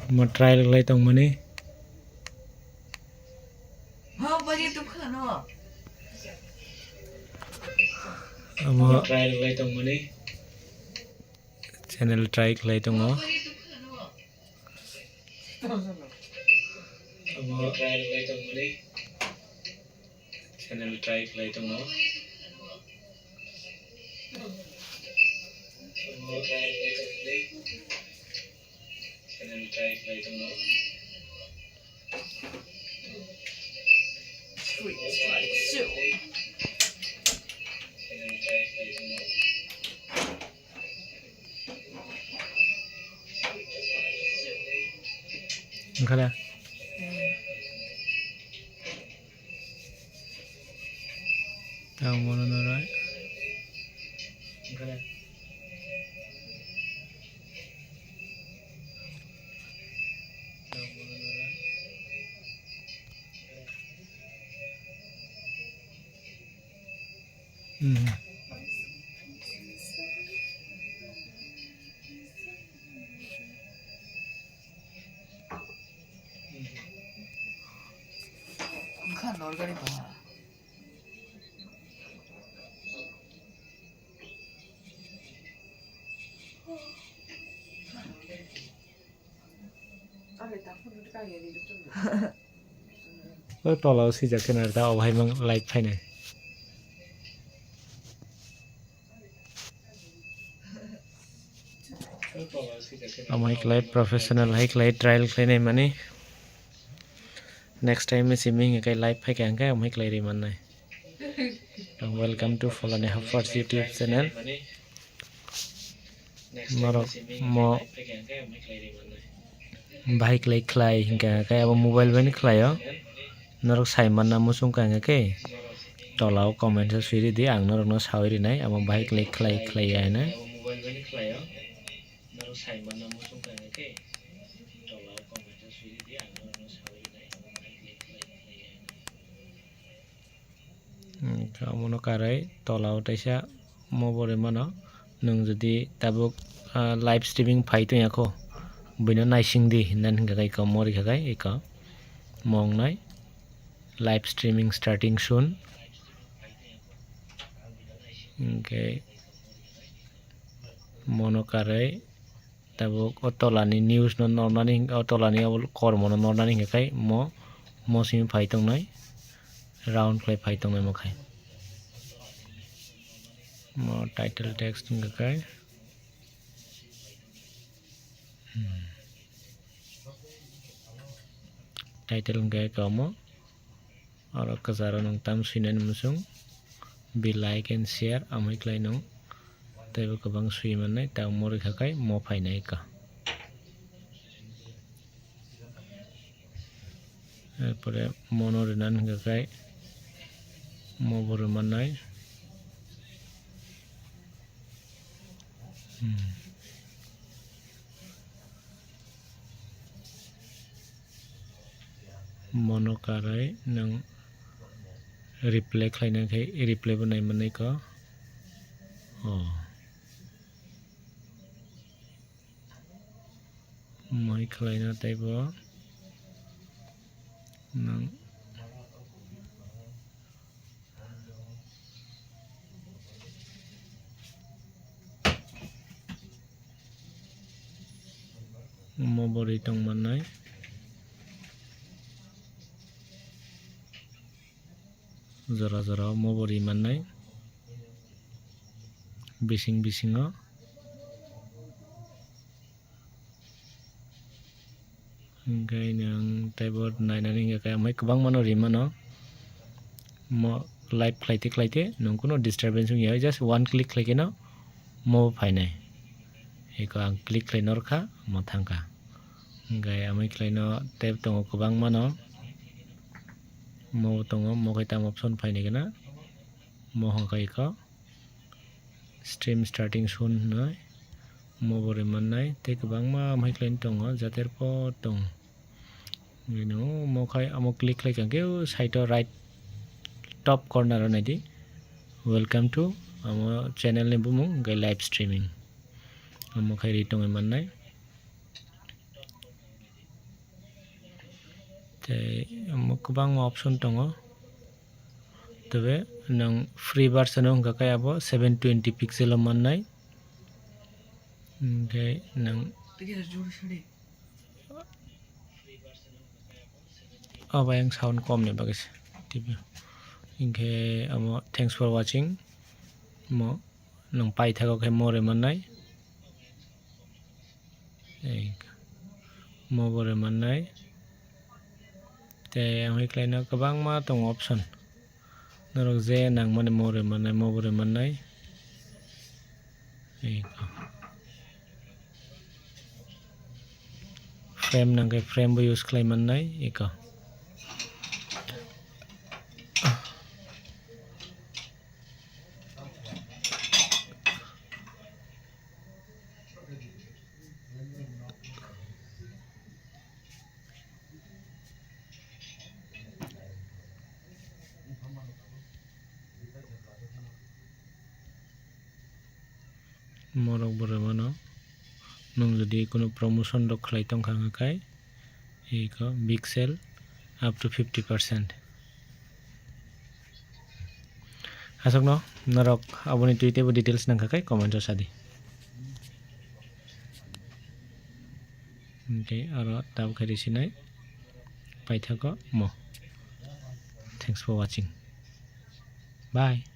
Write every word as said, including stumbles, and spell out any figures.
Omo trial khlai tongmani. Omo channel try khlai tongo. Omo channel try khlai tongo. Channel try khlai tongo. Wngkha da? Ang bono noroi. Mhm. Wngkha norgani ba. O tola o swijak khe nai ta, o hai mang light phainai. Omo hai khlai professional hai khlai trial khlainai mani. Next time simi hingkhe live phaikha hingkhe omo hai khlai ri mannai. Welcome to Pholani Hoppers YouTube channel. Norok mo bahai khlai khlai hingkha hingkhe abo mobile bai khlaio. Norok sai manna muchung kha hingkha khe tola o comment o swi ridi, ang norokno sawi rinai abo bahai khlai khlai khlai ya hinwi. Hwnkhe omono karwi tola o teisa mo bo rwmano. Nwng jodi tabuk, ah, live streaming phai tongya kho, buino naising di hinna hingkha khe eko mo rikha khe eko mo wngnai live streaming starting soon. Hwnkhe mono karwi tabuk o tolani news no nornani, o tolani abo kormo no nornani hingkha khe mo, mo simi phai tongnai, round khlai phai tongnai mo khai. Mo title text hingkha khe, hmm, title hingkha khe omo. Oro kwcharo nwng tam swinani muchung, be like and share, amoi khlai nwng teibo kwbang swi mannai, tei omo rikha khe mo phainai ka. Erpore mono rinani hwnkha khe mo bo rwmannai. Hmm. Mono karwi nwng reply khlaina khe reply bo nai manwi kho. Oh. Moi khlaina teibo nwng Omo bo ri tong mannai. Jora jora omo bo ri mannai. Bising bisingo. Hingkhe nwng teibo nainani hingkha khe amai kwbangmano rimano. Mo live khlaite khlaite nwng kunu disturbance wngya, just one click khlaikhe no mo phainai. Eko ang click khlai norkha, mo thangkha. Hingkhe amai khlaino tei tongo kwbangmano. Mo tongo, mo khai tamo option phainai kheno. Mo hwnkhai kho. Stream starting soon hinwi mo bo rimannai tei kwbangma amhai khlai tongo, jater po tong. Bini omo khai omo click khlai kha khe o side o right top corner o naidi, "Welcome to Amo channel ni bumung hwnkhe live streaming. Amo khai ri tongwi mannai. Tei amo kwbangma option tongo. Tei nwng free version wngkha khe abo seven twenty pixel o mannai. Hwnkhe nwng Obo yang sound kom ni bagwi se. T V. Hinkhe amo thanks for watching. Mo nwng paithago khe mo rwi mannai. Ei, mo bo rwi mannai. Tei ang hoi khlaino kwbangma tongo option. Norok je nangmani mo rwi mannai, mo bo rwi mannai. Eko. Frame nangkhe frame bo use khlai mannai eko. Morok bo rwmano. Nwng jodi kunu promotion rok khlai tongkha hwnkhe, eko big sale up to fifty percent. Aswkno norok aboni twi teibo details nangkha khe comment o sadi. Hwnkhe aro tabuk khe risinai paithago mo. Thanks for watching. Bye.